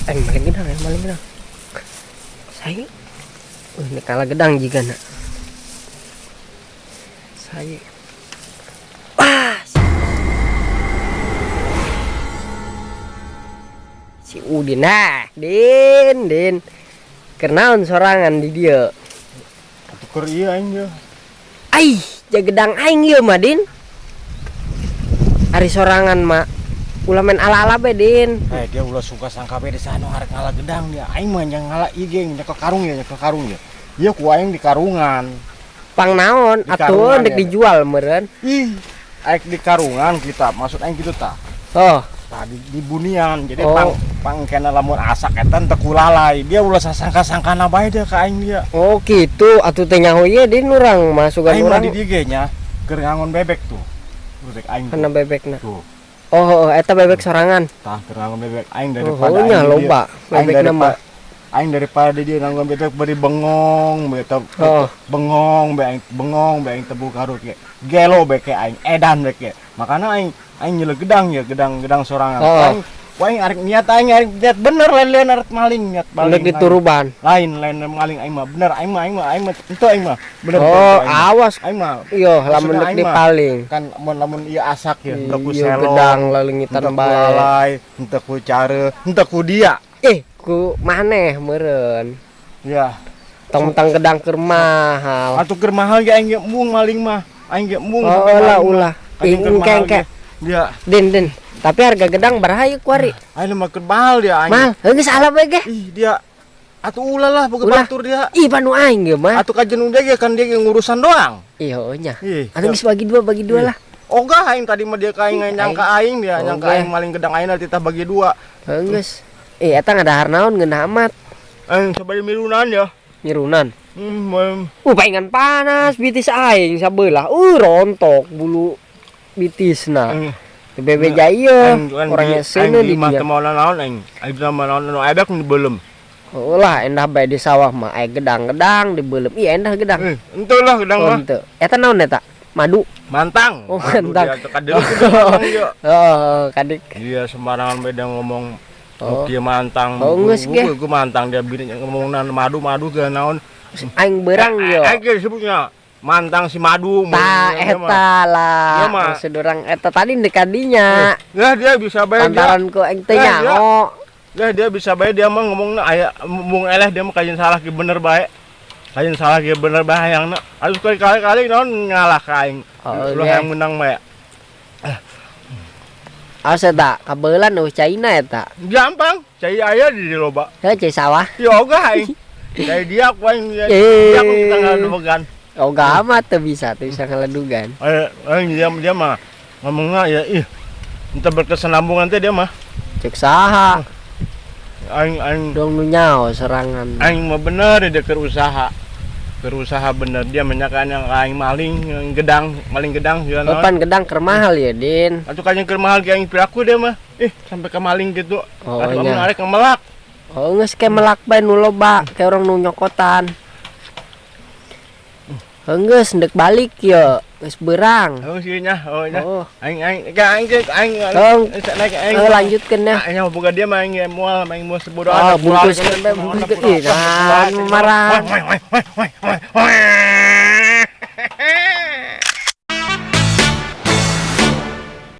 Aing maling gedang, aing maling gedang. Saya. Ini kalah gedang juga nak. Saya. Wah. Si Udin nah, Din, Din. Kenaon sorangan di dia. Tuker iya aing dia. Ai, ja gedang aing ieu mah, Din. Ari sorangan mah ulah main ala-ala be, Din. Eh, dia ulah suka sangka be di sana arek ngala gedang dia. Aing mah yang ngala ieu geng, nyekel karung ya, nyekel karung ya. Ieu ku aing di karungan. Pang naon Di atuh karungan ndek ya. Dijual meureun. Ih, aing di karungan kita, maksud aing gitu tah. Oh, Tah di bunian. Jadi Oh. pang pang kena lamun asak eta teu kulalai. Dia ulah sasangka-sangkana bae dia ka aing dia. Oh gitu, atuh teh nyaho ieu Din urang masukan Aing mah urang di dieu ge nya keur ngangon bebek tuh. Bebek aing tuh. Kana bebekna. Tuh, Oh, oh, eta bebek sorangan. Tah keur ngangon bebek aing Oh, daripada nya aing di dieu. loba Aing bebekna daripada mah. Aing daripada dia nanggon bebek beri bengong be Oh. bengong be aing bengong be aing tebu karut ge gelo be ke aing edan be ke makanya aing aing nyele gedang ya gedang gedang sorangan. Oh. Aing wah, aing arek niat aing arek niat bener lain lain arek maling niat maling Ndek dituruban. Lain lain lain maling aing mah bener aing mah aing mah aing mah itu aing mah bener Oh, bener, aing mah. Awas. Aing mah Iya, lamun maksudnya ndek aing mah dipaling. Kan mun lamun ieu asak ya henteu ku Iya, selo gedang lelengitan henteu ku bae. Lalai henteu ku care henteu ku dia. Eh, ku maneh meureun. Ya. Tong-tong gedang keur mahal. Atuh keur mahal ge aing ge embung maling mah. Aing ge embung Oh, sampai ulah maling mah. Ulah. Aing keur Ih, mahal engke. ge. Dia Din, Din. Tapi harga gedang baraha ieu kuari? Aing mah keur mahal dia aing. Mahal. Heuh geus ala bae ge. Ih, dia atuh ulah lah boga Ulah. Batur dia. Ih, panu aing ge mah. Atuh kajen dia ge kan dia ge ngurusan doang. Iya, oh nya. Ih. Atuh geus bagi dua lah. Ogah aing tadi mah dia ka aing nyangka aing dia Oh, nyangka ge. Aing maling gedang aing nanti tah bagi dua. Heuh geus. Eh, eta ngadahar naon ngeunah amat. Aing coba milunan ya. Mirunan. Hmm. Paingan panas bitis aing sabelah. Rontok bulu bitisna. Aing Teu bebeja ieu. aing kan Orangnya aing seuneu di di mah dieu. teu mau naon aing. Aing teu mau naon anu ebek dibelem. Oh lah, endah bae di sawah mah aya gedang-gedang dibeuleum. Ih, endah gedang. Eh, henteu lah gedang Oh, mah. henteu. Eta naon eta? Madu. Mantang. Oh, Aduh, mantang. dia teu kadeuleu mantang dia. Oh, kadik. Dia sembarangan beda ngomong. Oh. Oh. Dia mantang. Oh, geus ge. Gua mantang dia bini ngomong madu madu ge naon. Aing berang yo. Eh, ge disebutnya mantang si madu. Ta dia mah. eta lah. Dia mah. Maksud urang eta tadi ndek kadinya. Ya dia bisa bae dia. Lantaran ku aing teh Eh, dia. nyaho. Ya dia bisa bae dia mah ngomongna aya mung eleh dia mah kajeun salah ge bener bae. Kajeun salah ge bener bae hayangna. Aduh kali-kali naon ngalah ka aing. Oh, Ulah iya. yang menang mah ya. Awas eta, kabeulan eueuh caina eta. Gampang, cai aya di loba. Heuh cai sawah. Ya ogah aing. Cai dia ku aing dia. Eh. Dia ku kita ngaledugan. Ogah amat teu bisa ngaledugan. Eh, aing dia dia mah ngomongna ya ih. Entah berkesinambungan teh dia mah. Cek saha? Aing aing Dong nu nyaho serangan. Aing mah bener dia keur usaha. Keur usaha bener dia menyakan yang aing maling yang gedang, maling gedang ya naon. Pan gedang keur mahal ya, Din. Atuh kajeun keur mahal ge aing piraku dia mah. Ih, sampai ke maling gitu. Oh, Atuh nya. amun arek ngemelak. Oh, geus ke melak bae nu loba, ke urang nu nyokotan. Heuh geus ndek balik ye, geus beurang. Oh, sih nya, oh nya. Oh, Aing aing ke aing ke aing Oh. naik aing. eh, lanjutkeun ya. Aing mah boga dia mah aing ge moal aing moal sebodo Oh, bungkuskeun bae, bungkuskeun. Ih, nah, marah.